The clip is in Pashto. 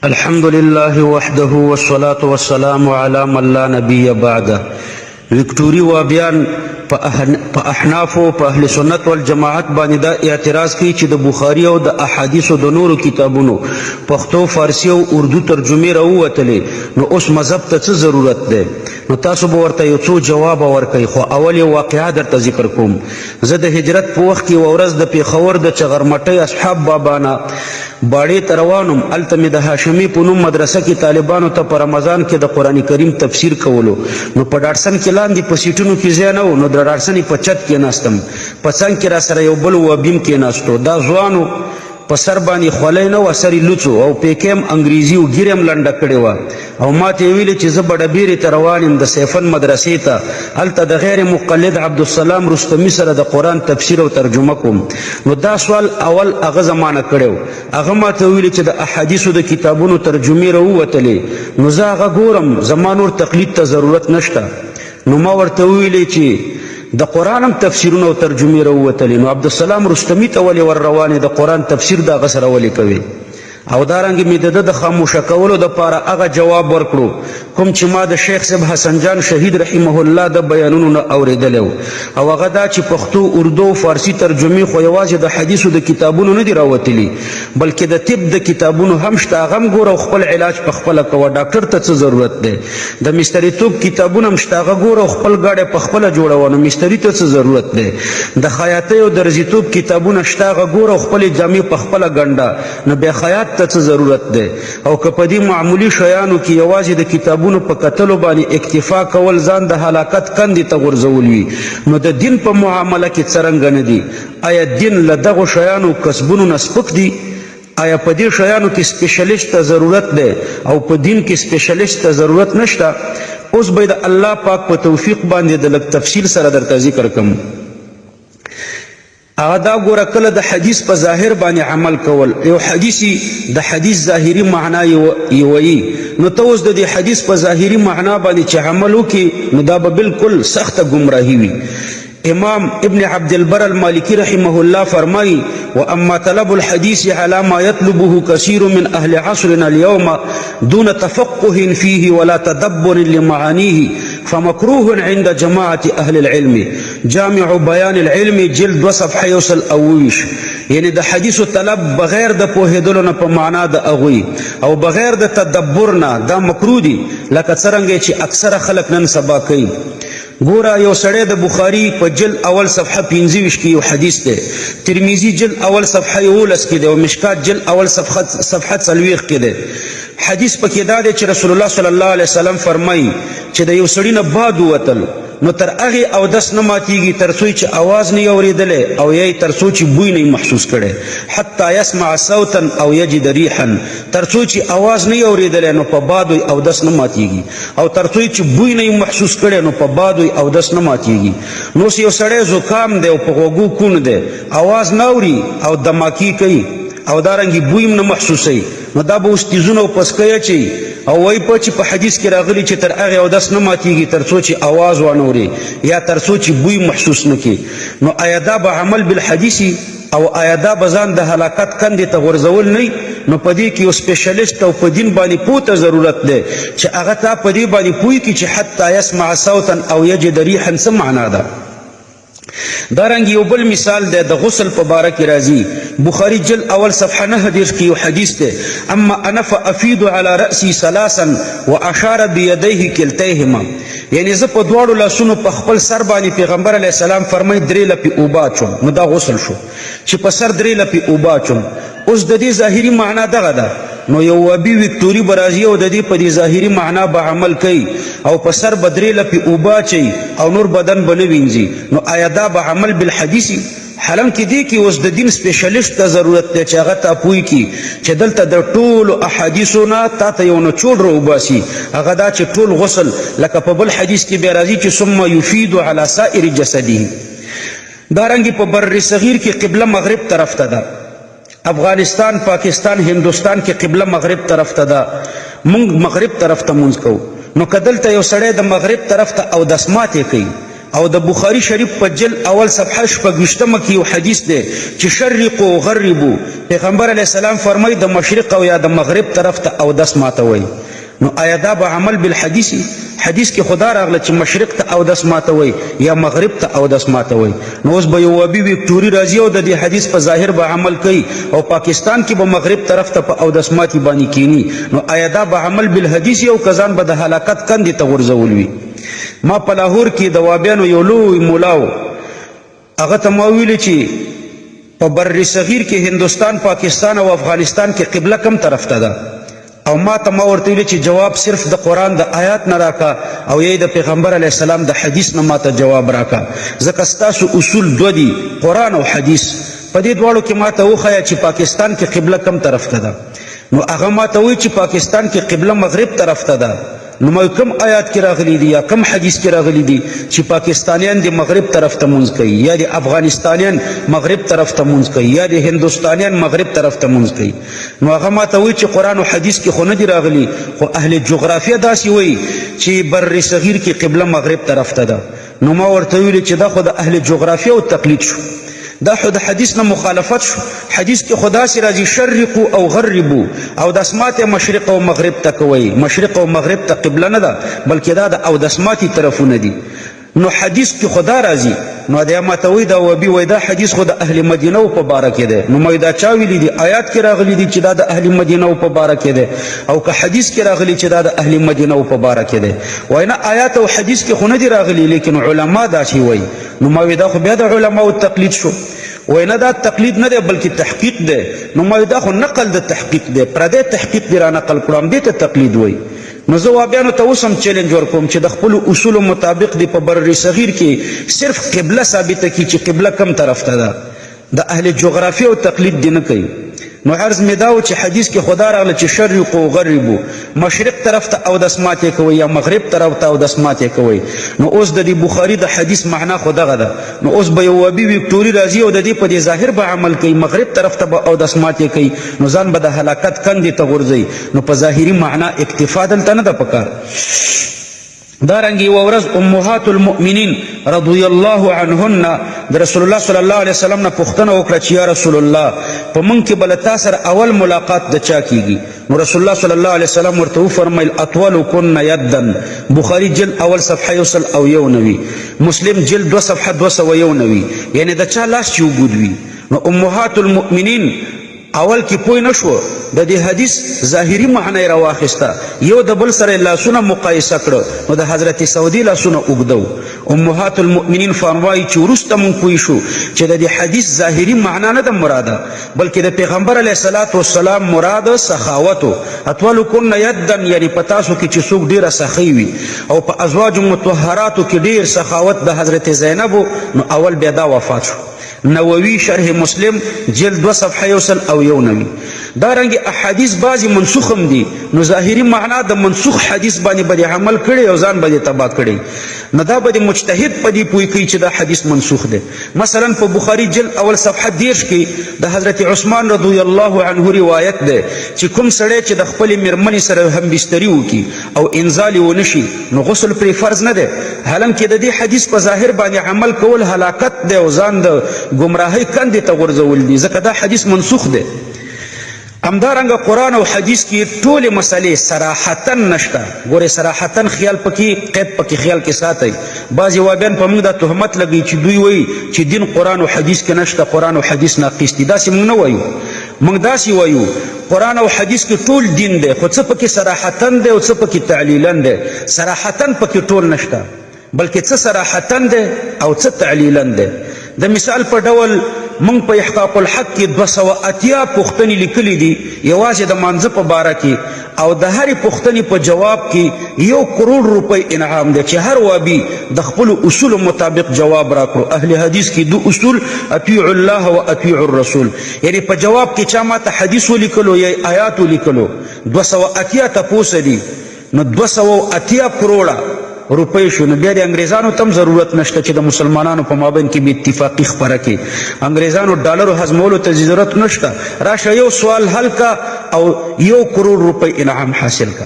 الحمد لله وحده والصلاة والسلام على من لا نبي بعده. وکټوري وابیان په احنافو، په اهل سنت والجماعت باندې دا اعتراض کوي چې د بخاري او د احادیثو د نورو کتابونو پښتو، فارسي او اردو ترجمې راووتلې، نو اوس مذهب ته څه ضرورت دی؟ نو تاسو به ورته یو څو جواب ورکړئ، خو اول یو واقعه درته ذکر کوم. زه د هجرت په وخت کې یوه ورځ د پېښور د چغرمټۍ اصحاب بابا نه باړې ته روان وم. هلته مې د هاشمي په نوم مدرسه کې طالبانو ته په رمضان کې د قرآن کریم تفسیر کولو. نو په ډاټسن کې لاندې په سیټونو کې ځای نه و، نو د ډاټسن په چت کې ناستم. په څنګ کې را سره یو بل وابیم کې ناستو. دا ځوانو په سر باندې خولۍ نه وه، سر یې لوڅ و او پیکې هم انګریزي و، ږیره هم لنډه کړې وه. او ما ته یې ویلي چې زه بډه بیرې ته روان یم د سیفن مدرسې ته، هلته د غیر مقلد عبدالسلام رستمي سره د قرآن تفسیر او ترجمه کوم. نو دا سوال اول هغه زمانه کړی و. هغه ما ته ویلي چې د احادیثو د کتابونو ترجمې راووتلې، نو زه هغه ګورم، زما نور تقلید ته ضرورت نشته. نو ما ورته وویلې چې د قرآن هم تفسیرونه او ترجمې راووتلې، نو عبدالسلام رستمي ته ولې ور روانې، د قرآن تفسیر د هغه سره ولې کوې؟ او دارنګ مې د ده د خاموشه کولو دپاره هغه جواب ورکړو کوم چې ما د شیخ صاحب حسن جان شهید رحمه الله د بیانونو نه اورېدلی و، او هغه دا چې پښتو، اردو او فارسي ترجمې خو یوازې د حدیثو د کتابونو نه دي راوتلي، بلکې د طب د کتابونو هم شته. هغه هم ګوره او خپل علاج په خپله کوه، ډاکټر ته څه ضرورت دی؟ د مستریتوب کتابونه هم شته، هغه ګوره او خپل ګاډی په خپله جوړوه، نو مستري ته څه ضرورت دی؟ د خیاطۍ او درزیتوب کتابونه شته، هغه ګوره او خپلې جامې په خپله ګنډه، نو بیا خیاط ته څه ضرورت دی؟ او که په دې معمولي شیانو کې یوازې د کتابونو په کتلو باندې اکتفا کول ځان د هلاکت کندې ته غورځول وي، نو د دین په معامله کې څرنګه نه دي؟ آیا دین له دغو شیانو کسبونو نه سپک دي؟ آیا په دې شیانو کې سپیشلیست ته ضرورت دی او په دین کې سپیشلیست ته ضرورت نشته؟ اوس به د الله پاک په توفیق باندې د لږ تفصیل سره درته ذکر کوم. هغه دا ګوره، کله د حدیث په ظاهر باندې عمل کول، یو حدیثي د حدیث ظاهري معنا یې وایي، نو ته اوس د دې حدیث په ظاهري معنا باندې چې عمل وکړي، نو دا به بالکل سخته ګمراهي وي. امام ابن عبد البر المالکی رحمه الله فرمایي: واما طلب الحديث على ما يطلبه كثير من اهل عصرنا اليوم دون تفقه فيه ولا تدبر لمعانيه فمكروه عند جماعة اهل العلم. جامع بیان العلم جلد 2 صفحه 120. یعنی د حدیثو طلب بغیر د پوهېدلو نه په معنا د هغوی او بغیر د تدبر نه، دا مکروه دي، لکه څرنګه چې اکثره خلک نن سبا کوي. ګوره، یو سړی د بخاری په جلد اول صفحه 25 کې یو حدیث دی، ترمذی جلد اول صفحه 11 کې دی او مشکات جلد اول صفحه 40 کې دی. حدیث پکې دا دی چې رسول الله صلی الله علیه وسلم فرمایي چې د یو سړي نه باد ووتل، نو تر هغې اودس نه ماتیږي تر څو چې اواز نه اورېدلی او یا یې تر څو چې بوی نه محسوس کړی، حتی یسمع صوتا او یجد ریحا. تر څو چې اواز نه اورېدلی، نو په بادو اودس نه ماتیږي، او تر څو چې بوی نه محسوس کړی، نو په بادو اودس نه ماتیږي. نو اوس یو سړی زکام دی او په غوږو کوڼ دی، اواز نه اوري او دماکي کوي او دارنګې بوی هم نه محسوسوي، نو دا به اوس تیزونه او پسکۍ اچوي او وایي په چې په حدیث کې راغلي چې تر هغې اودس نه ماتیږي تر څو چې اواز وانه اوري یا تر څو چې بوی محسوس نه کړي. نو آیا دا به عمل بالحدیثي او آیا دا به ځان د هلاکت کندې ته غورځول نه؟ نو په دې کې یو سپیشلیست او په دین باندې پوه ته ضرورت دی چې هغه تا په دې باندې پوه کړي چې حتی یسمع صوتا او یجد ریحا څه معنا ده. دارنګ یو بل مثال دی، د غسل په باره کې راځي، بخاری جلد اول صفحه 39 کې یو حدیث دی: اما انا فافید علی رأسی ثلاثا واشار بيديه كلتيهما. یعنی زه په دواړو لاسونو په خپل سر باندې، پیغمبر علیه السلام فرمایي، درې لپې اوبه اچوم. نو دا غسل شو چې په سر درې لپې اوبه اچوم. اوس د دې ظاهري معنا دغه ده، نو یو وابي وکټوري به راځي او د دې په دې ظاهري معنا به عمل کوي او په سر به درې لپې اوبه اچوي او نور بدن به نه وینځي. نو آیا دا به عمل بالحدیثي؟ حالانکه دې کې اوس د دین سپیشلیست ته ضرورت دی چې هغه تا پوه کړي چې دلته د ټولو احادیثو نه تا ته یو نچوړ راوباسي، هغه دا چې ټول غسل، لکه په بل حدیث کې بیا راځي چې ثم یفید علی سائر جسده. دارنګې په بر صغیر کې قبله مغرب طرف ته ده. افغانستان، پاکستان، هندوستان کې قبله مغرب طرف ته ده، مونږ مغرب طرف ته مونځ کوو. نو که دلته یو سړی د مغرب طرف ته اودس ماتې کوي او د بخاری شریف په جلد اول صفحه 26مه کې یو حدیث دی چې شرقو غربو، پیغمبر علیه السلام فرمایي د مشرق او یا د مغرب طرف ته اودس ماتوئ. نو آیا دا به عمل بالحدیث؟ حدیث کې خدا راغله چې مشرق ته اودس ماتوئ یا مغرب ته اودس ماتوئ. نو اوس به یو وابي وکټوري راځي او د دې حدیث په ظاهر به عمل کوي او پاکستان کې به مغرب طرف ته په اودس ماتي باندې کینی. نو آیا دا به عمل بالحدیث او کزان به د هلاکت کندې ته غورځول وي؟ ما په لاهور کې د وابیانو یو لوی مولا و، هغه ته ما ویل چې په بر صغیر کې هندوستان، پاکستان او افغانستان کې قبله کم طرف ته ده؟ او ما ته ما ورته ویل چې جواب صرف د قرآن د آیات نه راکا او یې د پیغمبر علیه السلام د حدیث نه ما ته جواب راکا، ځکه ستاسو اصول دوه دي، قرآن او حدیث. په دې دواړو کې ما ته وښیه چې پاکستان کې قبله کم طرف ته ده. نو هغه ما ته وایي چې پاکستان کې قبله مغرب طرف ته ده. نو ما کوم آیات کې راغلي دي یا کوم حدیث کې راغلي دي چې پاکستانیان د مغرب طرف ته مونځ کوي، یا د افغانستانیان مغرب طرف ته مونځ کوي، یا د هندوستانیان مغرب طرف ته مونځ کوي؟ نو هغه ما ته وایي چې قرآن او حدیث کې خو نه دي راغلي، خو اهل جغرافیه داسې وایي چې بر صغیر کې قبله مغرب طرف ته ده. نو ما ورته ویل چې دا خو د اهل جغرافیه او تقلید شو، دا خو د حدیث نه مخالفت شو. حدیث کې خدا سي راځي شرقو او غربو، او د اسمات مشرق او مغرب ته کوي، مشرق او مغرب ته قبله نه ده بلکې دا د او د اسماتي طرفونه دي. نو حدیث کې خدا راځي. نو دا ما ته وایي دا وبي وایي دا حدیث خو د اهل مدینه په باره کې دی. نو ما دا چا ویلي دي؟ آیات کې راغلي دي چې دا د اهل مدینه په باره کې دی، او که حدیث کې راغلي چې دا د اهل مدینه په باره کې دی؟ وایي نه، آیات او حدیث کې خو نه دي راغلي، لیکن علما داسې وایي. نو ما وی دا خو بیا د علماو تقلید شو. وایي نه، دا تقلید نه دی بلکې تحقیق دی. نو ما وی دا خو نقل د تحقیق دی، پردی تحقیق دی را نقل کړو، همدې ته تقلید وایي. نو زه وابیانو ته اوس هم چیلنج ورکوم چې د خپلو اصولو مطابق دی په بر صغیر کې صرف قبله ثابته کړي چې قبله کم طرف ته ده، د اهل جغرافیه او تقلید دی نه کوي. نو عرض مې دا و چې حدیث کې خدا راغله چې شرقو غربو، مشرق طرف ته اودس ماتې کوئ یا مغرب طرف ته اودس ماتې کوئ. نو اوس د دې بخاري د حدیث معنا خو دغه ده. نو اوس به یو وابي وکټوري راځي او د دې په دې ظاهر به عمل کوي، مغرب طرف ته به اودس ماتې کوي، نو ځان به د هلاکت کندې ته غورځوي. نو په ظاهري معنا اکتفا دلته نه ده پکار. دارنګ یوه ورځ امهات المؤمنین رضی الله عنهن د رسول الله صلی الله علیه وسلم نه پوښتنه وکړه چې یا رسول الله، په مونږ کې به له تا سره اول ملاقات د چا کیږي؟ نو رسول الله صلی الله علیه وسلم ورته وفرمیل اطولکن یدا، بخاری جلد اول صفحه 191، مسلم جلد 2 صفحه 291، یعنی د چا لاس چې اوږد وي. نو امهات المؤمنین اول کې پوه نه شو، د دې حدیث ظاهري معنی یې راواخیسته، یو د بل سره یې لاسونه مقایسه کړه، نو د حضرت سعودي لاسونه اوږده وو. امهات المؤمنین فرمایي چې وروسته مونږ پوه شو چې د دې حدیث ظاهري معنا نه ده مراده، بلکې د پیغمبر علیه الصلاة والسلام مراد سخاوت و. اطولکن یدا، یعنی په تاسو کې چې څوک ډېره سخي وي، او په ازواج مطهراتو کې ډېر سخاوت د حضرت زینب و، نو اول بیا دا وفات شو. نووي شرح مسلم جلد 2 صفحه 191. دا رنګ احادیث بعضې منسوخ هم دي، نو ظاهري معنا د منسوخ حدیث باندې به دې عمل کړی او ځان به دې تباه کړی. نو دا به دې مجتهد په دې پوه کوي چې دا حدیث منسوخ دی. مثلا په بخاري جلد اول صفحه 30 کې د حضرت عثمان رضی الله عنه روایت دی چې کوم سړی چې د خپلې مېرمنې سره همبستري وکړي او انزال یې ونه شي، نو غسل پرې فرض نه دی. حالانکه د دې حدیث په ظاهر باندې عمل کول هلاکت دی او ځان د ګمراهۍ کندې ته غورځول دي، ځکه دا حدیث منسوخ دی. همدارنګه قرآن او حدیث کې ټولې مسلې صراحتاً نشته. ګورې صراحتاً خیال پکې، قید پکې خیال کې ساتئ. بعضې وابیان په موږ دا تهمت لګوي چې دوی وایي چې دین قرآن او حدیث کې نشته، قرآن او حدیث ناقص دي. داسې موږ نه وایو، موږ داسې وایو قرآن او حدیث کې ټول دین دی، خو څه پکې صراحتاً دی او څه پکې تعلیلاً دی. صراحتاً پکې ټول نشته، بلکې څه صراحتاً دی او څه تعلیلاً دی. د مثال په ډول موږ په احقاق الحق کې 280 پوښتنې لیکلې دي یوازې د مانځه په باره کې، او د هرې پوښتنې په جواب کې 1 کروڑ روپۍ انعام دی چې هر وابي د خپلو اصولو مطابق جواب راکړو. اهل حدیث کې دو اصول، اطیعوا الله و اطیعوا الرسول، یعنی په جواب کې چا ماته حدیث ولیکلو یا آیات ولیکلو، 280 تپوسه دي، نو 280 کروڑه روپۍ شو. نو بیا د انګریزانو ته هم ضرورت نشته چې د مسلمانانو په مابین کې بې اتفاقي خپره کړي. انګریزانو ډالرو هضمولو ته ضرورت نشته، راشه یو سوال حل کا او 1 کروڑ روپۍ انعام حاصل کا.